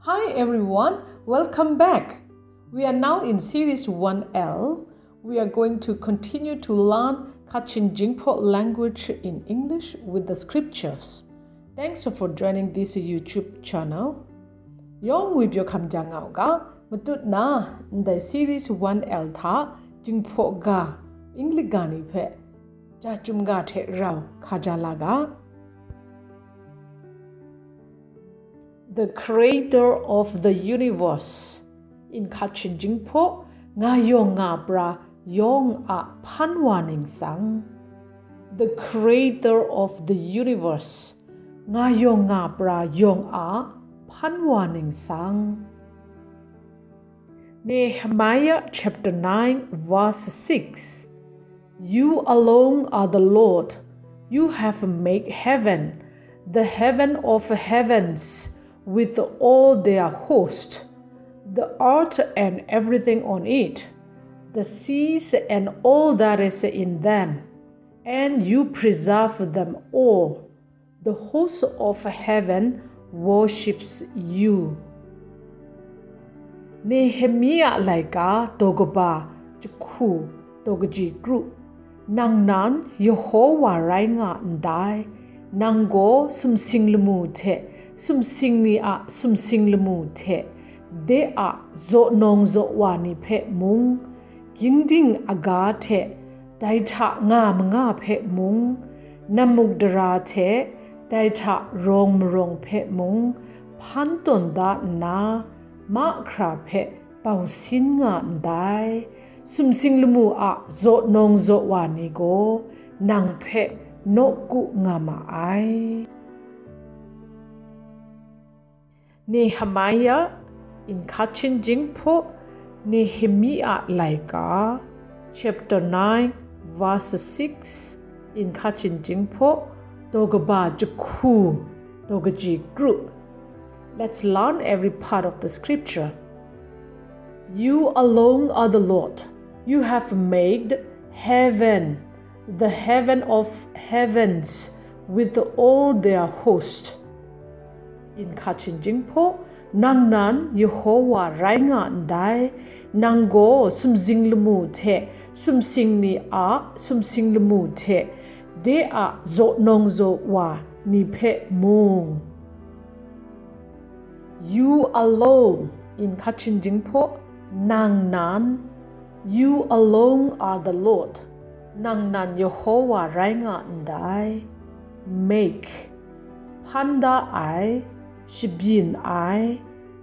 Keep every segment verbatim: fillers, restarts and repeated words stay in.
Hi everyone, welcome back. We are now in series one L. We are going to continue to learn Kachin Jingpho language in English with the scriptures. Thanks for joining this YouTube channel. Yawng ngwi pyaw hkam jang nga u ga, matut na ndai series one L hta Jingpho ga, English ga ni hpe ja chyum ga hte rau hka ja la ga. The creator of the universe. In Kachin Jingpho, nga yawng nga pra yawng a hpan wa ningsang. The creator of the universe. Nga yawng nga pra yawng a hpan wa ningsang. Nehemiah chapter nine, verse six. You alone are the Lord. You have made heaven, the heaven of heavens, with all their host, the earth and everything on it, the seas and all that is in them, and you preserve them all. The host of heaven worships you. Nehemiah laika daw kaba jahku daw kaji kru. Nang nan Yehowa rai nga ndai. Nang gaw sumsing lamu hte sumsing ni a sumsing lamu hte de a zaw nawng zaw wa ni hpe mung, ginding aga hte dai hta nga manga hpe mung, namuk dara hte dai hta rawng marawng hpe mung hpan tawn da nna, mahkra hpe bau sin nga ndai. Sumsing lamu a zaw nawng zaw wa ni gaw nang hpe nawku nga ma ai. Nehemiah, in Kachin Jingpho, Nehemiah laika, chapter nine, verse six, in Kachin Jingpho, daw kaba jahku, daw kaji kru. Let's learn every part of the scripture. You alone are the Lord. You have made heaven, the heaven of heavens, with all their host. In Kachin Jingpho, nang nan Yehowa rai nga ndai, nang gaw sumsing lamu hte sumsing ni a sumsing lamu hte de a zaw nawng zaw wa ni hpe mung. You alone, in Kachin Jingpho, nang nan, you alone are the Lord, nang nan Yehowa rai nga ndai. Make, hpan da ai, shabyin ai,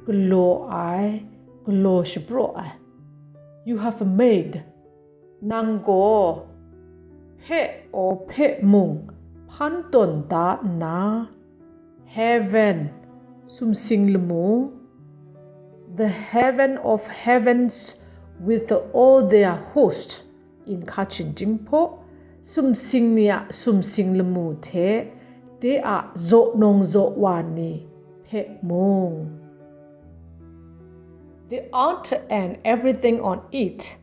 galaw ai, galaw shapraw ai. You have made, nang gaw hpe aw hpe mung hpan tawn da nna, heaven, sumsing lamu, the heaven of heavens with all their host, in Kachin Jingpho, sumsing ni a sumsing lamu hte de a zaw nawng zaw wa ni hpe mung. The earth and everything on it,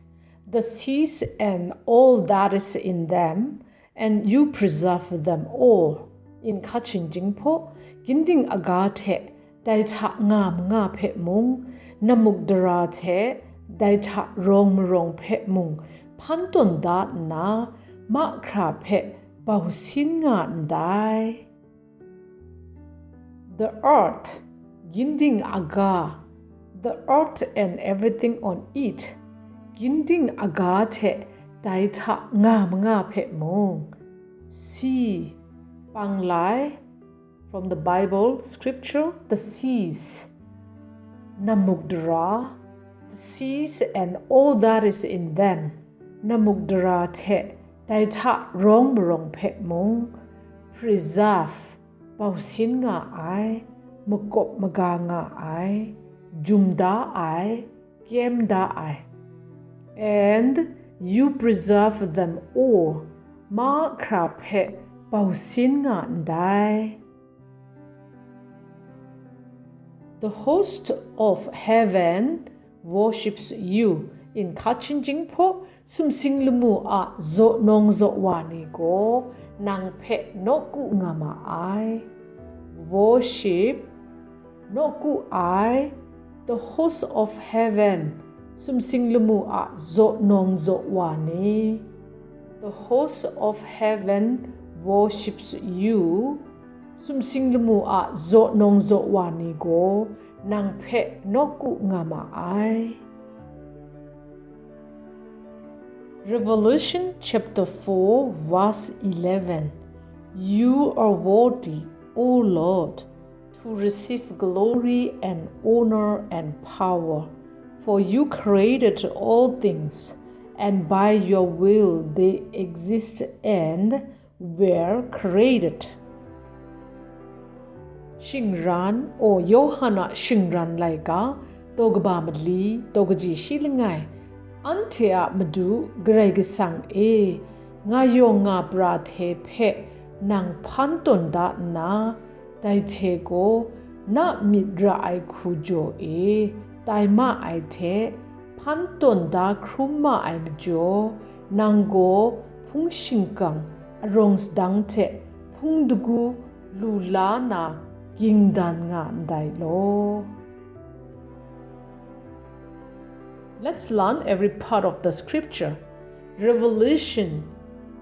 the seas and all that is in them, and you preserve them all. In Kachin Jingpho, ginding aga hte dai hta nga manga hpe mung, namuk dara hte dai hta rawng marawng hpe mung hpan tawn da nna, mahkra hpe bau sin nga ndai. The earth, ginding aga, the earth and everything on it, ginding aga hte dai hta nga manga hpe mung, sea, panglai, from the Bible scripture, the seas, namuk dara, the seas and all that is in them, namuk dara hte dai hta rawng marawng hpe mung, preserve, bau sin nga ai, makawp maga nga ai, jum da ai, kyem da ai. And you preserve them all, mahkra hpe bau sin nga ndai. The host of heaven worships you. In Kachin Jingpho, sumsing lamu a zaw nawng zaw wa ni gaw nang hpe nawku nga ma ai. Worship, nawku ai, the host of heaven, sumsing lamu a zaw nawng zaw wa ni, the host of heaven worships you, sumsing lamu a zaw nawng zaw wa ni gaw nang hpe nawku nga ma ai. Revelation chapter four, verse eleven. You are worthy, O Lord, to receive glory and honor and power, for you created all things, and by your will they exist and were created. Shingran, o Yawhan a shingran laika, daw kaba mali, daw kaji shi langai, anhte a Madu Karai Kasang e, nga yawng nga pra hte hpe nang hpan tawn da nna, dai hte gaw na myit ra ai hku jaw e tai ma ai hte, hpan tawn da hkrum ma ai majaw, nang gaw hpung shingkang arawng sadang hte hpung dagu lu la na ging dan nga ndai law. Let's learn every part of the scripture. Revelation,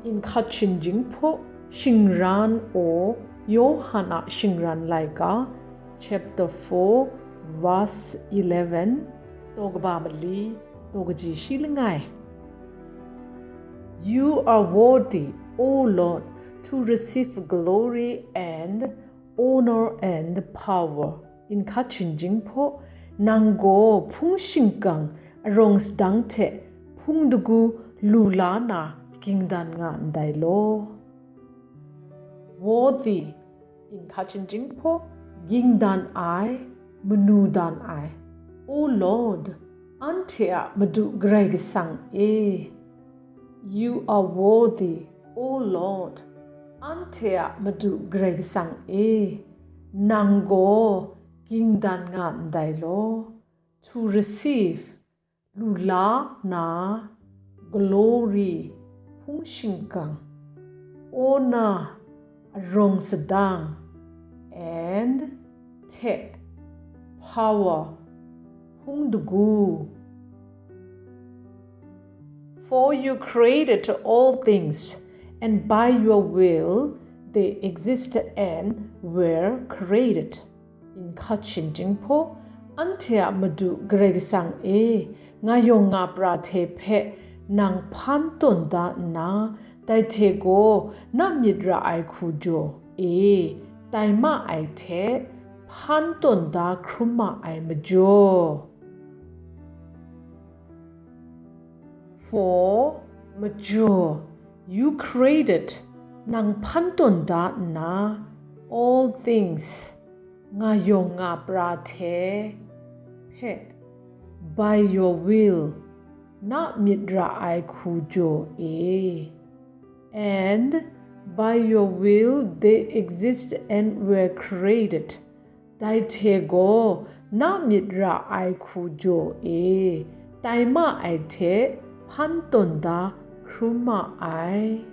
in Kachin Jinghpaw, shingran o Yawhan a shingran laika, chapter four, verse eleven, daw kaba mali, daw kaji shi langai. You are worthy, O Lord, to receive glory and honor and power. In Kachin Jinghpaw, nang gaw hpung shingkang arawng sadang hte hpung dagu lu la na ging dan nga ndai law. Worthy, in Kachin Jinghpaw, ging dan ai, manu dan ai. O Lord, anhte a Madu Karai Kasang e, you are worthy, O Lord, anhte a Madu Karai Kasang e, nang gaw ging dan nga ndai law. To receive, lu la na, glory, hpung shingkang, honor, arawng sadang, and hte, power, hpung dagu. For you created all things, and by your will they existed and were created. In Kachin Jinghpaw, anhte a Madu Karai Kasang e, nga yawng nga pra hte hpe nang hpan tawn da nna, dai hte gaw na myit ra ai hku jaw e tai ma ai hte, hpan tawn da hkrum ma ai majaw. For majaw, you created, nang hpan tawn da nna, all things, nga yawng nga pra hte hpe, by your will, na myit ra ai hku jaw e, and by your will they exist and were created. Dai hte gaw na myit ra ai hku jaw e tai ma ai hte hpan tawn da hkrum ma ai.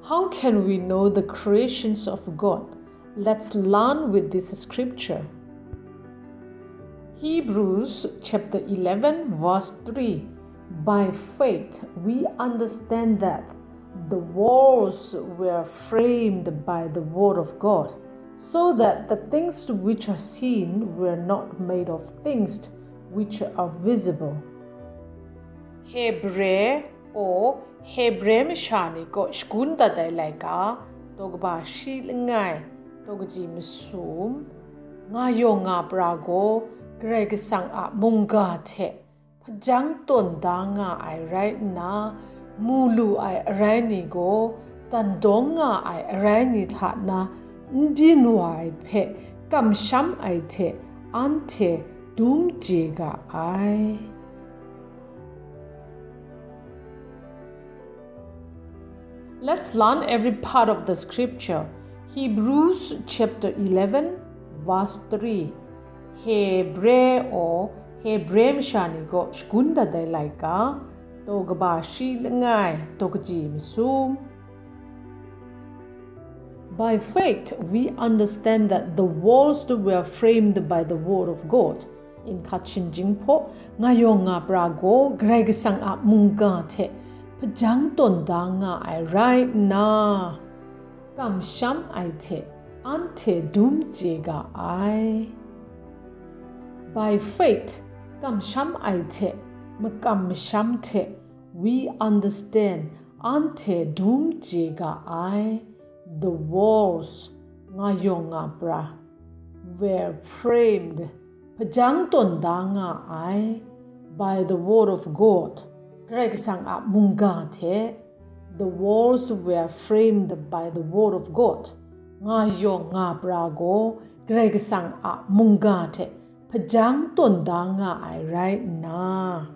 How can we know the creations of God? Let's learn with this scripture. Hebrews chapter eleven, verse three. By faith, we understand that the worlds were framed by the word of God, so that the things which are seen were not made of things which are visible. Hebre, o Hebre masha ni kaw shagun dat ai laika, daw kaba shi langai, daw kaji masum, nga yawng nga pra gaw Karai Kasang a mungga hte hpajang tawn da nga ai rai nna, mu lu ai arai ni gaw dan dawng nga ai arai ni hta na n byin wa ai hpe kamsham ai hte anhte dum chye ga ai. Let's learn every part of the scripture. Hebrews chapter eleven, verse three. Hebre, o Hebre masha ni kaw shagun dat ai laika, daw kaba shi langai, daw kaji masum. By faith, we understand that the worlds were framed by the word of God. N hkat shingjin hpaw, nga yawng nga pra gaw Karai Kasang a mungga hte hpajang tawn da nga ai rai nna, kamsham ai hte anhte dum chye ga ai. By faith, kamsham ai hte makam masham hte we understand, anhte dum chye ga ai. The worlds, nga yawng nga pra, were framed, hpajang tawn da nga ai, by the word of God, Karai Kasang a mungga hte. The worlds were framed by the word of God. Nga yawng nga pra gaw Karai Kasang a mungga hte hpajang tawn da nga ai rai nna,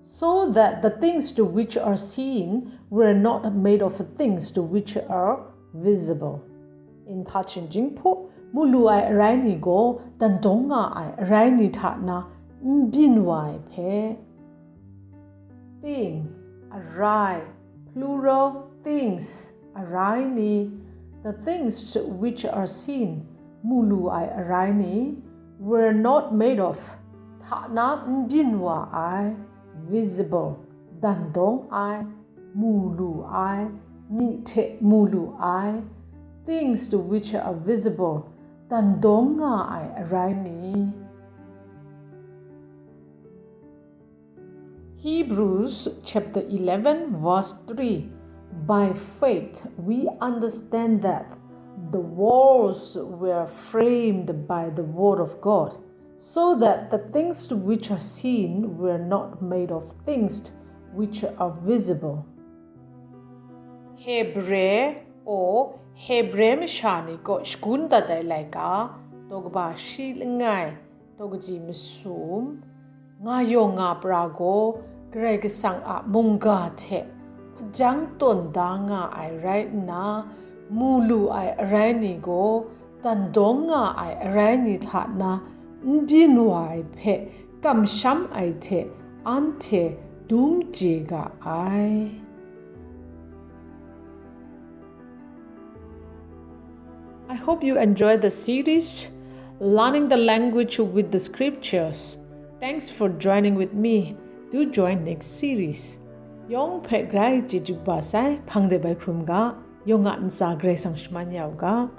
so that the things to which are seen were not made of things to which are visible. N hkat shingjin hpaw, mu lu ai arai ni gaw dan dawng nga ai arai ni hta na n byin wa ai hpe. Thing, arai, plural things, arai ni, the things which are seen, mu lu ai arai ni, were not made of, hta na n byin wa ai, visible, dan dawng ai, mu lu ai, myi hte mu lu ai, things to which are visible, dan dawng nga ai arai ni. Hebrews chapter eleven, verse three. By faith, we understand that the worlds were framed by the word of God, so that the things which are seen were not made of things which are visible. Hebre, o Hebre masha ni kaw shagun dat ai laika, daw kaba shi langai, daw kaji masum, nga yawng nga pra gaw Karai Kasang a mungga hte hpajang tawn da nga ai rai nna, mu lu ai arai ni gaw dan dawng nga ai arai ni hta na n byin wa ai hpe kamsham ai hte anhte dum chye ga ai. I hope you enjoyed the series, Learning the Language with the Scriptures. Thanks for joining with me. Do join next series. Yawng hpe grai chyeju kaba sai, hpang de bai hkrum ga, yawng a ntsa Karai Kasang shaman ya u ga.